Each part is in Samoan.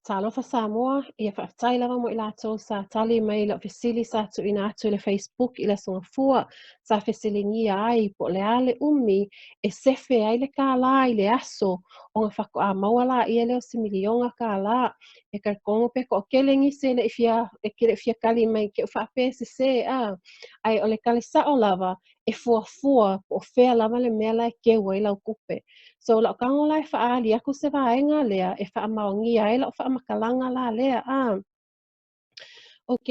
Talofa Samoa, ia faafetai lava mo i latou sa tali mai i lau fesili sa tuuina atu i le Facebook i le Aso Gafua sa fesiligia ai po o le a le umi e sefe ai le kālā i le aso ona faatoa maua laia lea o se miliona kālā. E talitonu pe toatele nisi e le i fia, e le i fia tali mai ke u faapea e sesē a, ae o le tali sao lava e fuafua po o fea lava le mea la e keu ai lau tupe. So o lau tago la e faaali atu se vaega lea e faamaonia ai lau faamatalaga la lea a. Ok,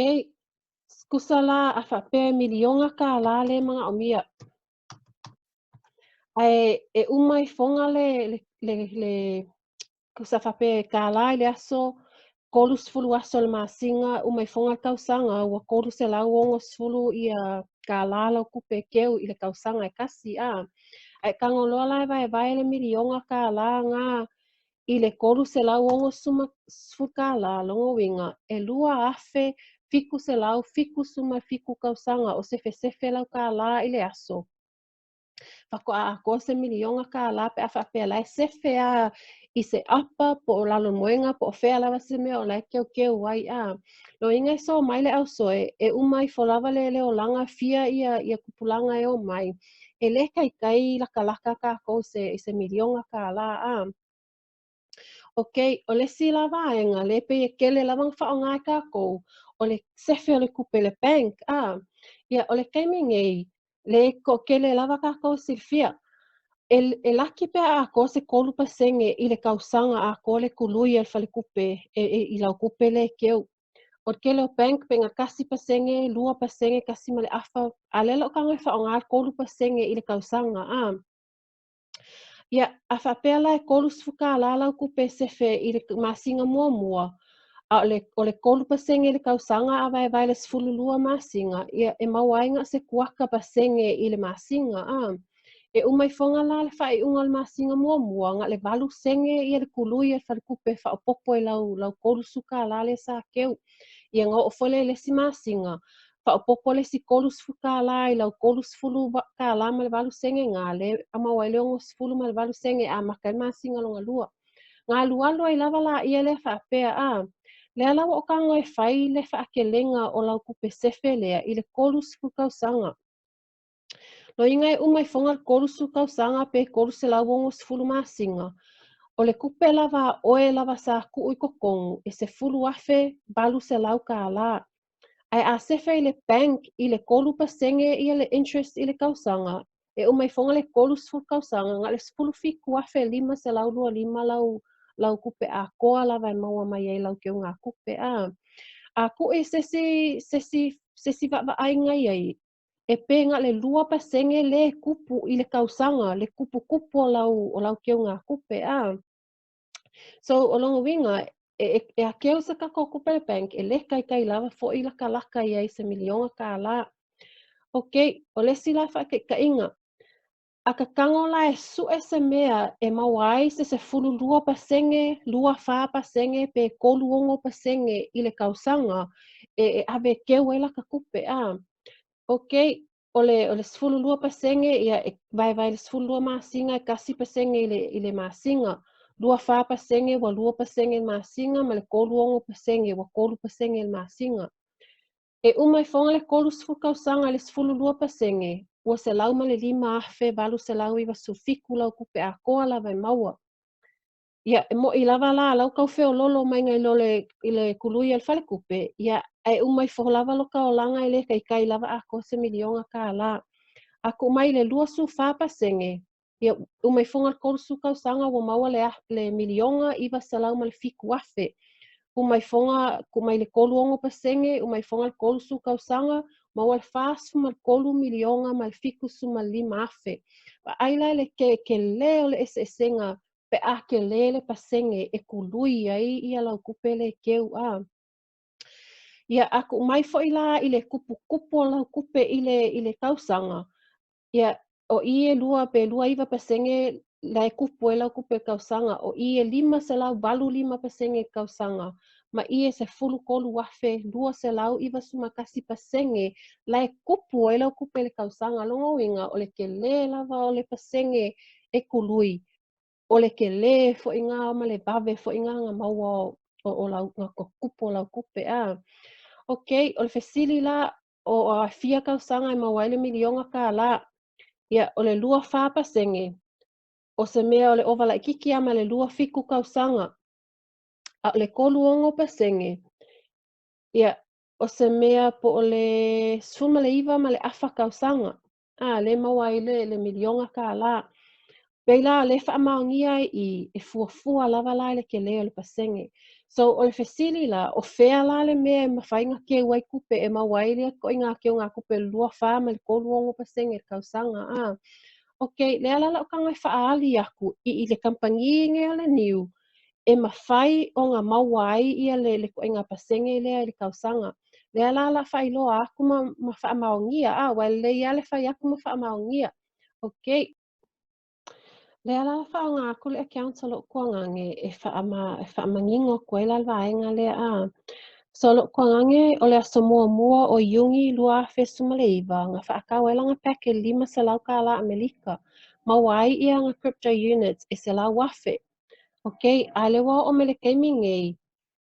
tusa la a faapea e miliona kālā le manaomia. Ae e uma ifoga le, le, le, le tusa faapea e kālā i le aso, 30 aso o le masina, uma ifoga le tausaga, ua 360 ia kālā lau tupe e keu i le tausaga e tasi, a. Ae tago loa la e vaevae le miliona kālā na i le 360 kālā, lona uiga, e 2,777 tausaga o sefesefe lau kālā i le aso. Faatoa atoa se miliona kālā pe a faapea la e sefe a i se apa po o lalomoega po o fea lava se mea o la e keukeu ai a. Loiga e sō mai le ausoe e uma ifo lava le le olaga fia ia ia tupulaga e o mai. E lē taitai lakalaka kākou se i se miliona kālā a. Ok, o le isi la vaega lea pei e tele lava ona faaaoga e kākou, o le sefe o le tupe i le bank, a. Ia, o le taimi nei, le toatele lava kākou e silafia, e, e laki pe a atoa se 3% i le tausaga atoa le tului a le faletupe e, e, i lau tupe lea e keu. O le tele o bank pe na 1%, 2%, 1.5, a lea la o tago e faaaoga le 3% i le tausaga, a. Ia, a faapea la e 30 kālā lau tupe e sefe i le masina muamua, a o le, o le 3% i le tausaga a vaevae le 12 masina, ia, e maua ai na o se kuata pasene i le masina, a. E uma ifoga la le faaiuga o le masina muamua, na o le 8 sene ia le tului a le faletupe e faaopoopo i lau, lau 30 kālā lea sa keu. Ia na oo foi lea i le isi masina, faaopoopo le isi 30 kālā i lau 30 kālā ma le 8 sene na lea e maua ai le 68 sene e amata ai le masina lona lua. Na alualu ai lava laia lea faapea, a, lea la ua ou tago e fai le faatelega o lau tupe sefe lea i le 30 tausaga. Loiga e uma ifoga le 30 tausaga pe 360 masina, o le tupe lava a oe lava sa tuu i totonu e $10,800 kālā. Ae a sefe i le bank i le 3% ia le interest i le tausaga, e uma ifoga le 30 tausaga na o le $17,525 lau, lau tupe atoa lava e maua mai ai lau keugatupe. A, a tuu i se isi, se isi, se isi vaavaaiga i ai, e pe na o le 2% lea e tupu i le tausaga, le tuputupu o lau, o lau keugatupe, a. So, o lona uiga, e, e, e a keu se tatou tupe i le bank, e lē taitai lava foi lakalaka i ai se miliona kālā. Ok, o le isi la faataitaiga, a ta tago la e suʻe se mea e maua ai se 12%, 24% pe 36% i le tausaga e, e ave e keu ai lata tupe, a. Ok, o le, o le 12% ia e vaevae i le 12 masina e 1% i le, i le masina. 24% ua 2% i le masina ma le 36% ua 3% i le masina. E uma ifoga le 30 tausaga i le 12%, ua $105,897 lau tupe atoa lava e maua. Ia, e moʻi lava la lau tau feololo mai nai lo le, i le tului a le faletupe, ia, ae uma ifo lava lota olaga e lē taitai lava atoa se miliona kālā. A tuu mai i le 24%, Ia, uma ifoga le 30 tausaga ua maua le, le miliona 907,000. Uma ifoga, tuu mai le 36%, uma ifoga le 30 tausaga, maua le 43 miliona ma le 75,000. Vaai la i le ke, kelē o le eseesega pe a kelē le pasene e tului ai ia lau tupe lea e keu a. Ia, a tuu mai foi la i le tuputupu o lau tupe i le, i le tausaga, Ia, o i e 2 pe 29% la e kupu ai lau tupe i le tausaga, o i e 585% i le tausaga, ma i e 13,291% la e kupu ai lau tupe i le tausaga. Lona uiga, o le telē lava o le pasene e tului, o le telē foi gā ma le vave foi gā na maua o lau kupu o lau kupe a. Okay, o le fesili la o a fia tausaga e maua ai le miliona kālā. Ia, o le 24%, o se mea o le ova laitiiti lava ma le 27 tausaga. A o le 36%, ia, o se mea po o le 19 ma le afa tausaga. A, lea e maua ai le miliona kālā. Pei la lea e faamaonia ai i e fuafua lava la i le tele o le pasene. So o le fesili la, o fea la le mea e mafai ona keu ai tupe e maua ai lea ituaiga keugatupe le 24 ma le 36% i le tausaga a? Okay, lea la lau tago e faaali atu i le kamupani nei o le niu e mafai ona maua ai ia le ituaiga pasene lea i le tausaga. Lea la o le a faailoa atu ma faamaonia, a ua lelei lava le fai atu ma faamaonia. Okay. Lea la faaaoga atu le account a lou tuagane e e faamanino atu ai la le vaega lea a. So lou tuagane o le aso muamua o Iuni 2019 na faatau ai lana pack e $500 Amelika. Maua ai ia ana crypto units e 100,000. Okay, a lea ua oo mai le taimi nei,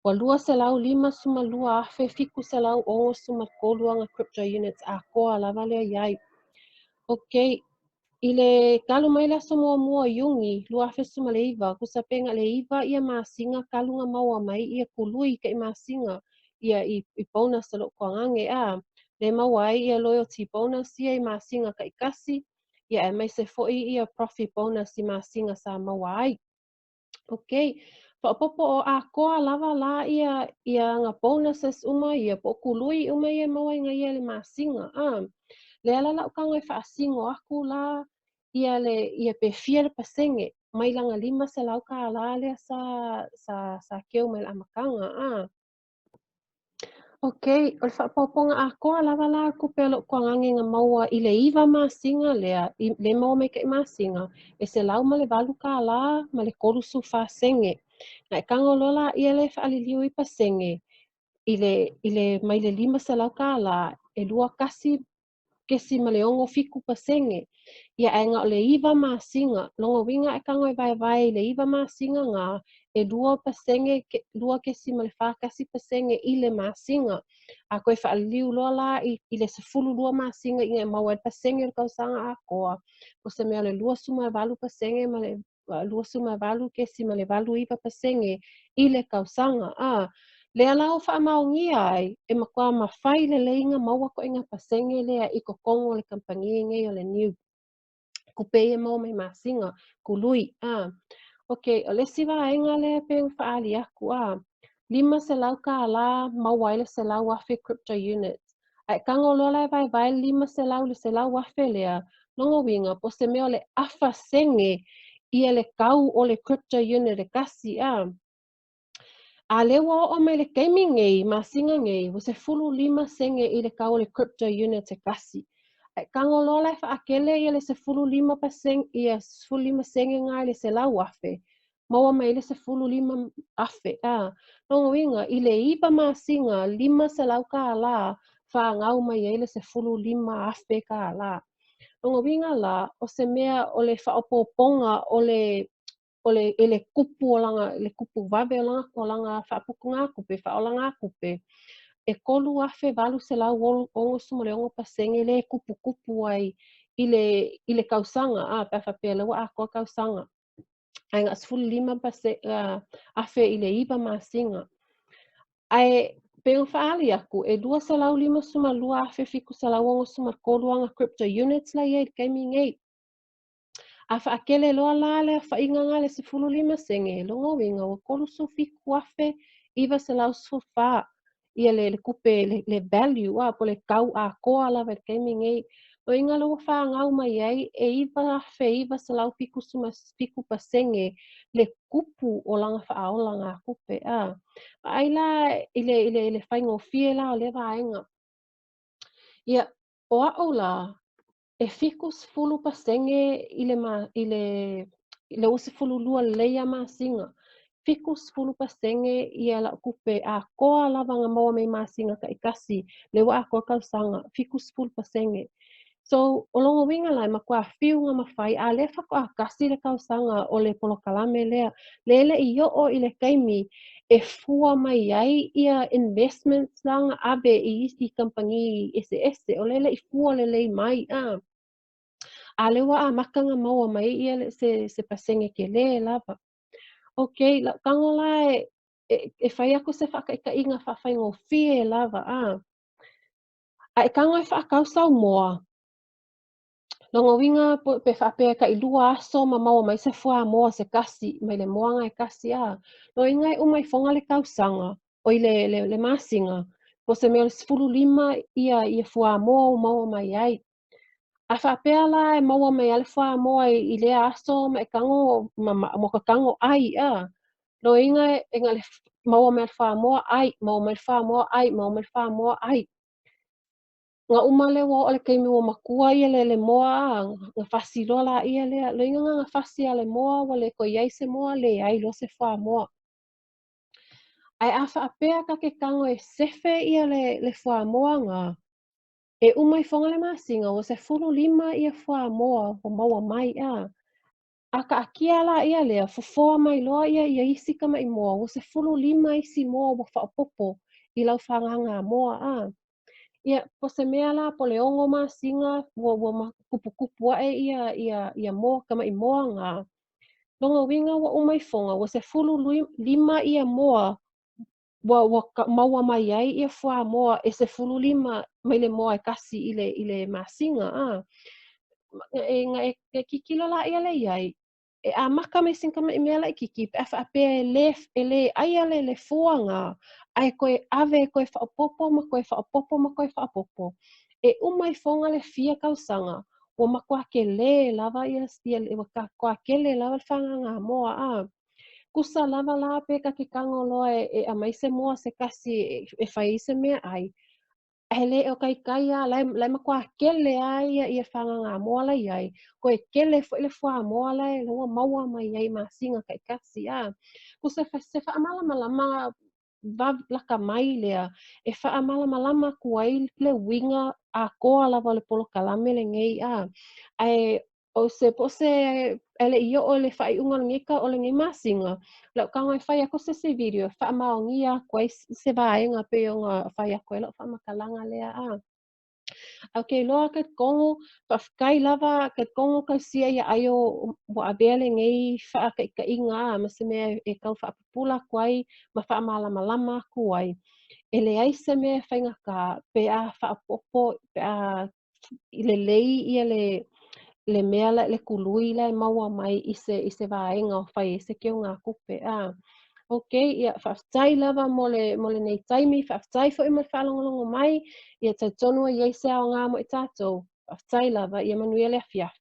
ua 252,763 ana crypto units atoa lava lea i ai. Okay, i le talu mai le aso muamua o Iuni 2019, tusa pe na o le 9 ia masina talu ona maua mai ia tului tai masina ia i bonus a lou tuagane a, lea maua ai ia loyalty bonus ia i masina taitasi, ia aemaise foi ia profit bonus i masina sa maua ai. Ok, faaopoopo o atoa lava la ia ana bonuses uma ia po o tului uma ia e maua i ia le masina. A, lea la lau tago e faasino atu la ia le ia pe fia le pasene mai lana $500 lea sa keu mai le amataga. A. Ok, o le faaopoopoga atoa lava la o tupe a lou tuagane na maua i le 9 masina lea, i le maua mai tai masina, e $108.34. Na e tago loa laia lea e faaliliu i pasene, i le mai le $500, e 21.67%. Ia ae na o le 9 masina, lona uiga e tago e vaevae i le 9 masina na, e 2%, 2.41% i le masina. A toe faaliliu loa la i le 12 masina ina ia maua ai le pasene o le tausaga atoa, o se mea o le 28% ma le 28.89% i le tausaga. A, lea la ua faamaonia ai, e matua mafai lelei ona maua ituaiga pasene lea i totonu o le kamupani nei o le niu. Tupe ia maua mai masina, tului. A, okay, o le isi vaega lea pei ona faaali atu, a, $500 maua ai le 100,000 crypto units. A e tago loa la e vaevae le 500 i le 100,000 lea, lona uiga, po o se mea o le afa sene ia le tau o le crypto unit e tasi, a. A lea ua oo mai le taimi nei, masina nei, ua 15 sene i le tau o le crypto unit e tasi. A e tago loa la e faakele ia le 15%, ia 15 sene nga i le 100,000, maua mai le 15,000. A, lona uiga, i le 9 masina, $500 fagau mai ai le $15,000. Lona uiga la, o se mea o le faaopoopoga o le i le kupu o lana le kupu vave o lana faaputugatupe faaolagatupe e 3,866% le kupukupu ai i le tausaga a pe a faapea lea ua atoa tausaga ae na o 15,000 i le 9 masina. Ae pei ona faaali atu e 252,763 ana crypto units la i ai i le taimi nei. A faakele loa la le aofaiga nga le 15 sene, lona uiga ua 37,914 ia le tupe le value a po o le tau atoa lava i le taimi nei. O iga lea ua fagau mai ai e 9,977% le kupu o lana faaolagatupe a. Vaai la i le faigofie la o lea vaega. Ia, o a'u la, e 70% i le ua 12 lelei a masina. 70% ia lau tupe atoa lava na maua mai masina taitasi, lea ua atoa tausaga, 70%. So, o lona uiga la e matua fiu na mafai, a lea faatoa tasi le tausaga o le polokalame lea. Le le i oo i le taimi e fua mai ai ia investments la na ave i isi kamupani eseese, o lea e le i fua lelei mai a. A lea ua amata ona maua mai ia se pasene tele lava. Okay, lau tago la e fai atu se faataitaiga faafaigofie lava a. A e tago e faatau sau moa, lona uiga pe faapea e tailua aso ma maua mai se fuamoa se tasi mai le moa na e tasi a. Lona uiga e uma ifoga le tausaga, oi le masina, po o se mea o le 15 ia fuamoa ua maua mai ai. A faapea la e maua mai ai le fuamoa i lea aso ma e tago ma ka tago ai a. Lona uiga e na o le maua mai le fuamoa ai, maua mai le fuamoa ai, maua mai le fuamoa ai. Na uma lea ua oo i le taimi ua matua ia le moa a, na fasi loa laia lea. Lona uiga na fasi lava le moa ua le toe i ai se moa, leai loa se fuamoa. Ae a faapea ta te tago e sefe ia le fuamoa na, e uma ifoga le masina ua 15 ia fuamoa ua maua mai a. A kaatia laia lea, fofoa mai loa ia isi tama'i moa, ua 15 isi moa ua faaopoopo i lau fagagamoa a. Ia, po o se mea la po o le 6 masina ua tuputupu ae ia moa, tama'i moa na. Lona uiga ua uma ifoga ua 15 ia moa ua maua mai ai ia fuamoa e 15 mai le moa e tasi i le masina a. E tilotilo laia lea i ai, e amata mai sina tama'i mea laitiiti pe a faapea e le aia le fua na, ae toe ave toe faaopoopo ma toe faaopoopo ma toe faaopoopo. E uma ifoga le fia tausaga, ua matua tele lava ua matua tele lava le fagagamoa a. Tusa lava la pe ta te tago loa e aumai se moa se tasi e fai ai se meaai, ae le o taitai lava, la e matua tele lava ia fagagamoa la i ai, toe tele foi le fuamoa la ua maua mai ai i masina taitasi a. Tusa se faamalamalama lata mai lea, e faamalamalama atu ai le uiga atoa lava o le polokalame lenei a. Ae o se po o se e le i oo i le faaiuga o lenei masina, lau tago e fai atu se isi video e faamaonia atu ai se vaega pei ona fai atu ai lau faamatalaga lea a. Ok, loa talitonu, faafetai lava, talitonu talosia ia ai o ua avea lenei faataitaiga a ma se mea e tau faapupula atu ai ma faamalamalama atu ai. E leai se mea e faigata pe a faaopoopo, pe a lelei ia le mea le tului la e maua mai i se vaega o fai ai se keugatupe a. Ok, ia faafetai lava mo lenei taimi, faafetai foi mo le faalogologo mai, ia talitonu ai i ai se aoga mo i tatou. Faafetai lava, ia manuia le afiafi.